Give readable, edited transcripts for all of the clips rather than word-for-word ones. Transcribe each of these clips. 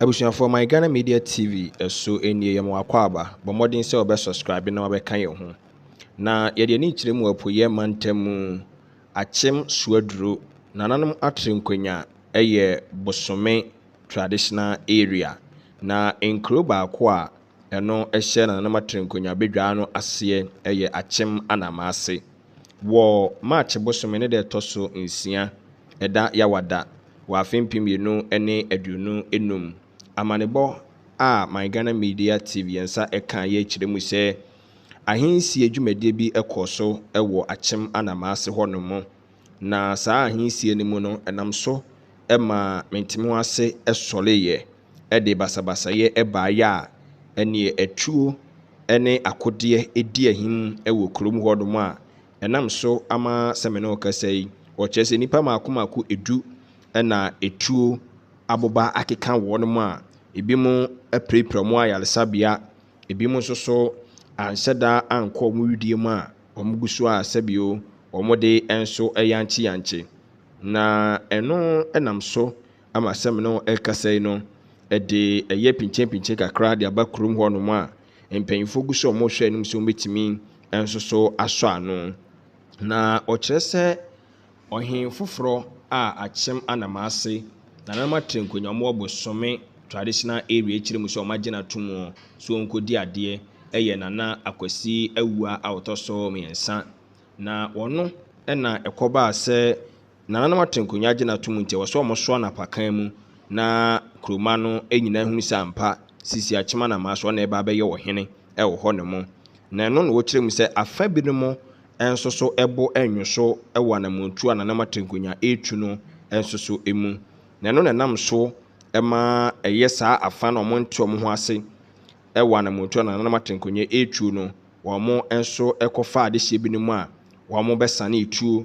Abusuafoɔ My Ghana Media TV so nie, yɛma wo akwaaba, bɔ mmɔden sɛ wobɛ subscribe na wabɛka yɛn ho. Na yɛde ani kyerɛ mu apueɛ mantam mu, Akyem Suaduro, Nananom Atre Nkonya yɛ Bosome Traditional Area. Na nkuro baako a ɛno hyɛ Nananom Atre Nkonya badwa no aseɛ yɛ Akyem Anamase. Wɔ March bosome ne da ɛtɔ so nsia, ɛda Yawada, wɔ afe 2025, amanebɔ a My Ghana Media TV yɛn nsa kaeɛ kyerɛ mu sɛ ahensie dwumadie bi kɔɔ so wɔ Akyem Anamase hɔnom. Na saa ahensie no mu no, ɛnam so ma Mentemehoase sɔreeɛ de basabasayɛ baeɛ a ɛneɛ atuo ne akodeɛ di ahim wɔ kurom hɔnom a ɛnam so ama sɛ me ne wo kasa yi, wɔkyerɛ sɛ nnipa mmaako mmaako du na etuo aboba akeka wɔn a ebinom apirapira wɔn ayaresabea, ebinom nso so anhyɛ da ankɔ wɔn wedeɛ mu a wɔgu so a sɛbio wɔde nso reyankyeyankye. Na ɛno nam so ama sɛ me ne wo rekasa yi no, ɛde ɛyɛ pinkyenpinkyen kakra de aba kurom hɔnom a mpanyinfoɔ gu so a wɔrehwɛ anim sɛ wɔbɛtumi nso so asɔ ano. Na ɔkyerɛ sɛ ɔhen foforɔ a akyem anamase nananom atre nkonnwa wɔwɔ Bosome traditional area akyire mu sɛ wɔagye no ato mu sɛ ɔnkɔdi adeɛ yɛ Nana Akwasi Awuah a ɔtɔ so mmiɛnsa. Na ɔno na ɛkɔbaa sɛ nananom atre nkonnwa agye no ato mu nti ɛwɔ sɛ wɔsoa no apakan mu na kuroma no nyinaa hunu sɛ ampa Sisi Akyem Anamase ɔno na ɛreba abɛyɛ ɔhene wɔ hɔnom. Na ɛno na wɔkyerɛ mu sɛ afa binom nso so bo nnwo so wɔ anammɔntuo a nananom atre nkonnwa retu no nso so mu. Na ɛno na ɛnam so ma ɛyɛ saa afa no a wɔnte wɔn ho ase wɔ anammɔntuo a nananom atre nkonnwa retuo no, wɔn nso kɔfa adehyeɛ binom a wɔbɛsane tuo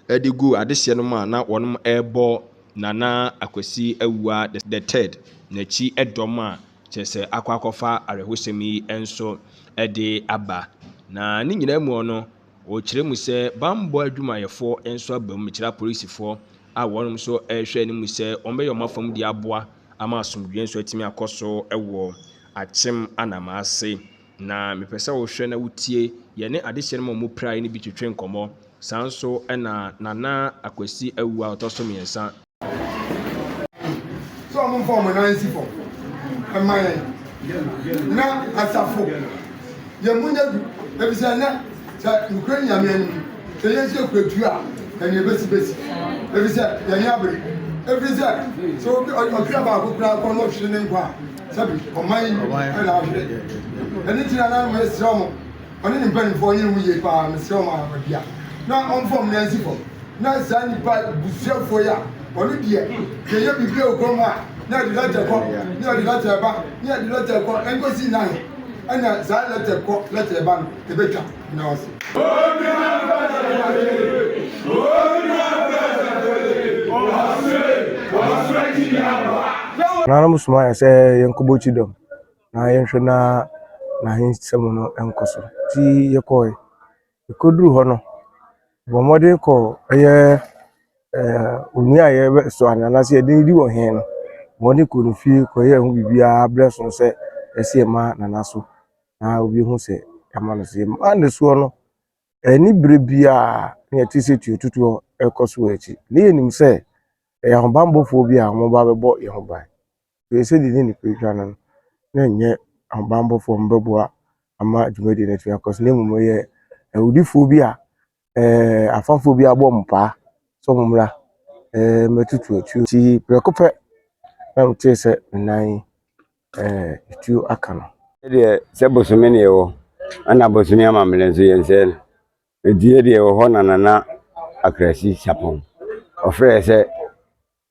de gu adehyeɛ no mu a na wɔrebɔ Nana Akwasi Awuah the third n'akyi dɔm a kyerɛ sɛ akɔ akɔfa awerɛhosɛm yi nso de aba. Na ne nyinaa mu no, wɔkyerɛ mu sɛ bammɔ adwumayɛfoɔ nso aba mu, mekyerɛ apolisifoɔ a wɔn nso rehwɛ anim sɛ wɔbɛyɛ wɔn afam de aboa ama asomdwoeɛ nso atumi akɔ so wɔ Akyem Anamase. Na mepɛ sɛ wohwɛ na wotie yɛne adehyeɛ no ma wɔn piraeɛ no bi twetwe nkɔmmɔ. Saa nso na Nana Akwasi Awuah a ɔtɔ so mmiɛnsa. Sɛ wɔn mfa wɔn nan nsi fam mma yɛn na asafo yɛn mu nyɛ du, efisɛ ɛnnɛ sɛ nokorɛ Nyame anim sɛ yɛn nso yɛkura tuo a, ɛnea ebesi besi, efisɛ yɛn ani abere, efiri sɛ sɛ obi ɔkra baako koraa kɔ na ɔhwere ne nkwa a, sɛbi ɔman yi ɛna ahwere. Ɛno nti na na mesrɛ mo, ɔne ne mpanimfoɔ nyere ho yie paa, mesrɛ wɔn a bia na ɔmfa wɔn nan nsi fam, na saa nipa busuafoɔ yi a ɔno deɛ yɛyɛ biribi wɔ kurom a na yɛde lɛtɛ kɔ, na yɛde lɛtɛ ba, na yɛde lɛtɛ kɔ, ɛnkɔsi nnan ɛna saa lɛtɛ kɔ lɛtɛ ba no ɛbɛtwa. Meda wo ase. Nananom somaa yɛn sɛ yɛnkɔbɔ kyidɔm na yɛnhwɛ na n'ahensɛm no nkɔ so. Nti yɛkɔe. Yɛkɔduruu hɔ no, yɛbɔɔ mmɔden kɔɔ ɛyɛ onua a yɛrebɛsoa no anaasɛ yɛde no redi ɔhene no, wɔde kɔɔ ne fie kɔyɛɛ ho biribiara berɛ so sɛ ɛsɛ sɛ yɛma Nana so na obi hu sɛ yɛama no so. Yɛmaa no soɔ no, ɛnni berɛ biara na yɛte sɛ tuotutoɔ rekɔ so wɔ akyi. Na yɛnim sɛ ɛyɛ ahobammɔfoɔ bi a wɔreba abɛbɔ yɛn ho ban. Afei sɛdeɛ na nnipa retwa no no, na ɛnyɛ ahobammɔfoɔ a wɔbɛboa ama dwumadie no atumi akɔ so, na mmom ɛyɛ awudifoɔ bi a ɛɛ afafoɔ bi abɔ wɔn paa sɛ wɔmmra mmɛtoto atuo. Nti prɛko pɛ na metee sɛ me nan ɛɛ tuo aka no. Deɛ sɛ bosome ne yɛwɔ ɛna bosome amammerɛ nso yɛnsɛe no. Nti yɛ deɛ yɛwɔ hɔ na Nana Akrasi Sarpong ɔfrɛɛ sɛ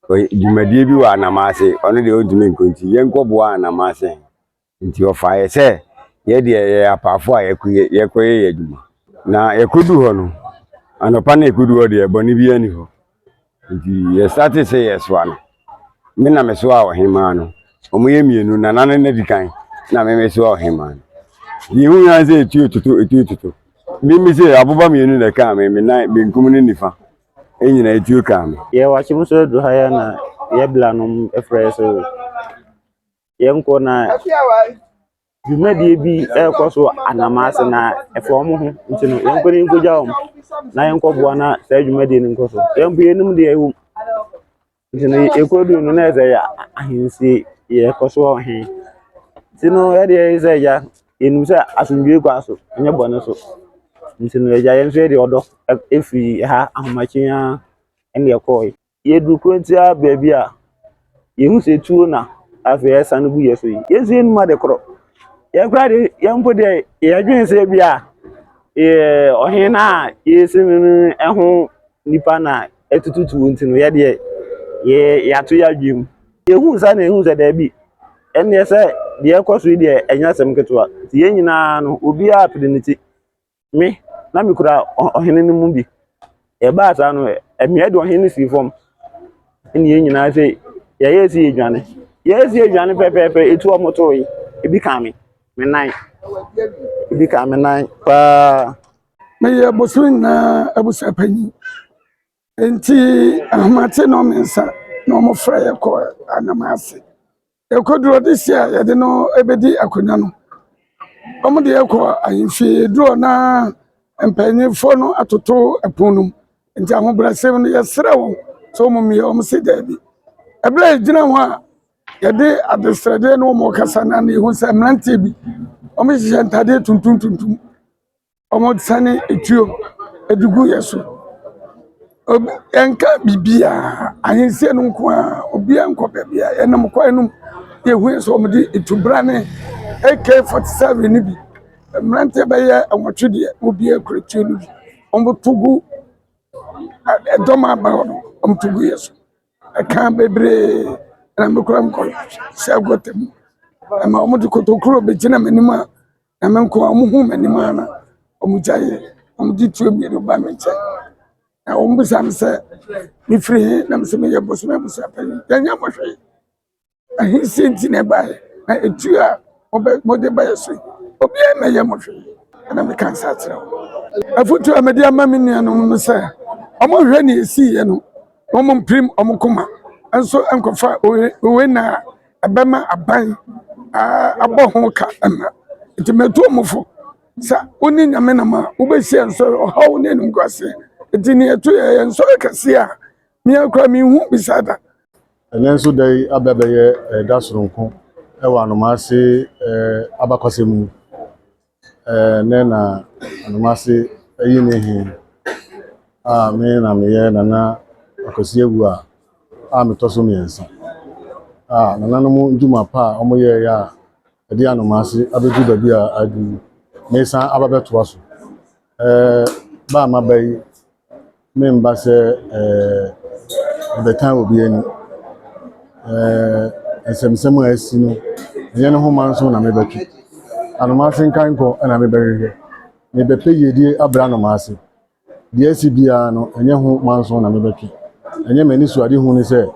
dwumadie bi wɔ Anamase, ɔno deɛ ɔntumi nkɔ nti yɛnkɔboa Anamase. Nti ɔfaeɛ sɛ yɛ deɛ yɛyɛ apaafo a yɛkɔyɛ yɛ adwuma. Na yɛkɔduu hɔ no, anɔpa no yɛkɔduu hɔ deɛ bɔne biara nni hɔ. Nti yɛstartee sɛ yɛresoa no, me na mesoaa ɔhemaa no. Wɔyɛ mmienu, Nana no na di kan na me mesoa ɔhemaa no. Deɛ ɛhu ara sɛ ɛtuo toto, ɛtuo toto. Me me sɛ aboba mmienu na ɛkaa me, me nan benkum ne nifa nyinaa ɛtuo kaa me. Yɛwɔ akyem so adu ha yi a na yɛ bla nom frɛ yɛ sɛ. Yɛnkɔ na dwumadie bi rekɔ so Anamase na ɛfa wɔn ho nti no yɛnkɔ na yɛnkɔgya wɔn na yɛnkɔboa na saa dwumadie no nkɔ so. Yɛn mpo yɛnnim deɛ ɛwɔ mu nti no yɛkɔduru no na ɛsɛ yɛ ahensie yɛrekɔ so wɔ he. Nti no yɛdeɛ yɛ sɛ agya yɛnim sɛ asomdwoe kwan so ɛnyɛ bɔne so nti no agya yɛn nso yɛde ɔdɔ ɛfiri ha ahomakye ara ɛna yɛkɔɔe. Yɛduru kurotia baabi a, yɛhu sɛ tuo na afei ɛresane gu yɛn so yi. Yɛn nso yɛnnim ade korɔ. Yɛn koraa deɛ, yɛn mpo deɛ, yɛdwene sɛ bi a ɛɛ ɔhene no a yɛresi no no ho nipa na ɛtutu tuo nti no, yɛ deɛ yɛ yɛato yɛn adwene mu. Yɛhuu saa na yɛhuu sɛ daabi, ɛnneɛ sɛ deɛ ɛrekɔ so yi deɛ ɛnyɛ asɛm ketewa. Nti yɛn nyinaa no, obiara pere ne ti. Me, na mekura ɔhene no mu bi. Ɛbaa saa no, mmea de ɔhene no sii fam. Ɛne yɛn nyinaa sɛ yɛyɛ sɛ yɛdwane. Yɛyɛ sɛ yɛdwane pɛpɛɛpɛ, etu wɔn too yi. Ebi kaa me, me nan. Ebi kaa me nan paa. Meyɛ bosome nyinaa abusuapanyin. Nti ahomakye nnɔnmiɛnsa na wɔfrɛ yɛ kɔ Anamase. Yɛkɔduru hɔ de si a yɛde no bɛdi akonnwa no, wɔde yɛ kɔ ahemfie. Yɛduru hɔ na mpanimfoɔ no atoto ɛpono no mu. Nti ahobrɛasɛm no yɛsrɛ wɔn sɛ wɔmmue, wɔse daabi. Ɛberɛ a yɛgyina hɔ a yɛde adesrɛdeɛ ne wɔn rekasa no na yɛhu sɛ mmeranteɛ bi, wɔhyehyɛ ntadeɛ tuntum tuntum. Wɔsane tuo de gu yɛn so. Obi yɛnka biribiara, ahensie no nko ara, obiara nkɔ baabiara. Yɛnam kwan no mu, yɛhu sɛ wɔde atubrane, AK-47 no bi. Mmeranteɛ bɛyɛ nwɔtwe deɛ, obiara kura tuo no bi. Wɔto gu ɛdɔm a aba hɔ no, wɔto gu yɛn so. Ɛka bebree na me koraa mekɔhyɛɛ gutter mu. Ɛma wɔde kotokuro bɛgyina m'anim a Na me nko ara, wɔhuu m'anim ara na wɔgyaeɛ. Wɔde tuo mmienu baa me nkyɛn. Na wɔbisaa me sɛ, mefiri he? Na mese meyɛ Bosome abusuapanin. Yɛnyɛ mo hwee. Ahensie nti na ɛbaeɛ. Na etuo a mobɛ mode ba yɛ so yi, obiara mmɛyɛ mo hwee. Ɛna meka saa kyerɛ wɔn. Afotuo a mede ama me nuanom no sɛ, wɔnhwɛ nea ɛsiiɛ no, na wɔmpirim wɔn koma nso nkɔfa wei na ɛbɛma aban abɔ ho ka ma. Nti mɛtu wɔn fo sɛ wo ne Nyame nam a, wobɛhyia nsɔhwɛ, ɔhaw ne animguaseɛ. Nti nea ɛto yɛ yɛ nsɔhwɛ kɛseɛ a me ara koraa menhu bi saa da. Ɛnnɛ nso da yi aba abɛyɛ da soronko wɔ Anomaase abakɔsɛm mu. Ɛnnɛ na Anamase ayi ne he a me na meyɛ Nana Akwasi Awuah a metɔ so mmiɛnsa a nananom ndwuma pa a wɔyɛeɛ a ɛde Anamase abɛduru baabi a aduru yi, meresan aba abɛtoa so. Ɛɛ ba a maba yi, Meremma sɛ mebɛtan obi ani. Nsɛmnsɛm a asi no, ɛnyɛ ne nhoma nso na mebɛtwe. Anomaase nkankɔ na mebɛhwehwɛ. Mebɛpɛ yiedie abrɛ Anomaase. Deɛ asi biara no, ɛnyɛ ho manso na mebɛtwe. Ɛnyɛ m'anisoadehu ne sɛ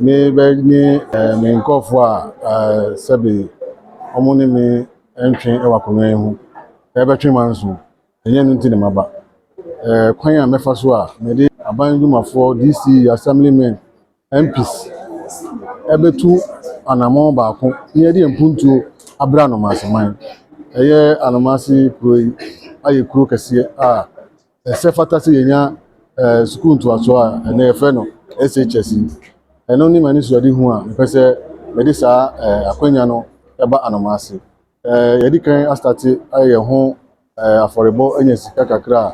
mebɛ ne me nkurɔfoɔ a sɛbe wɔn ne me ntwe wɔ akonnwa yi ho ɛrebɛtwe manso. Ɛnyɛ ɛno nti na maba. Ɛɛ kwan a mɛfa so a mede aban adwumafoɔ, DC, Assemblymen, MPs ɛbɛtu anammɔn baako na yɛde mpuntuo abrɛ Anomaase man. Ɛyɛ Anomaase kuro yi ayɛ kuro kɛseɛ a ɛsɛ fata sɛ yɛnya ɛɛ sukuu ntoasoɔ a ɛnɛ yɛfrɛ no SHS yi. Ɛno ne m'anisoadehu a mepɛ sɛ mede saa ɛɛ akwanya no ɛba Anomaase. Ɛɛ yɛadi kan astate ayɛ yɛn ho ɛɛ afɔrebɔ anya sika kakra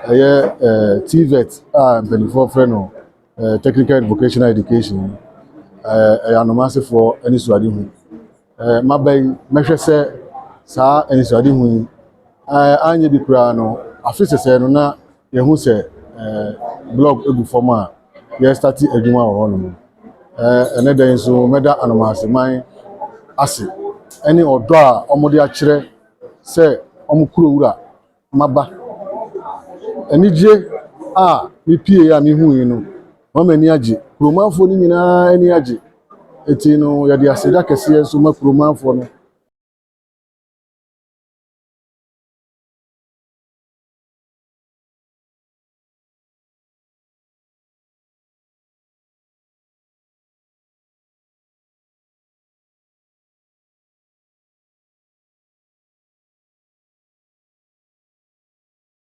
a ɛyɛ ɛɛ TVET a mpanimfoɔ frɛ no ɛɛ Technical and Vocational Education yi. Ɛɛ ɛyɛ Anomasefoɔ anisoadehu. Ɛɛ maba yi, mɛhwɛ sɛ saa anisoadehu yi ɛɛ anyɛ bi koraa no, afe sɛsɛɛ no na yɛhu sɛ ɛɛ blɔk gu fam a yɛrestate adwuma wɔ hɔnom. Ɛɛ ɛnnɛ da yi nso, mɛda Anomaseman ase ne ɔdɔ a wɔde akyerɛ sɛ wɔn kuro wura maba. Anigye a mepieeɛ a mehuiɛ no, ama m'ani agye. Kuromanfoɔ no nyinaa ani agye. Enti no, yɛde aseda kɛseɛ nso ma kuromanfoɔ no.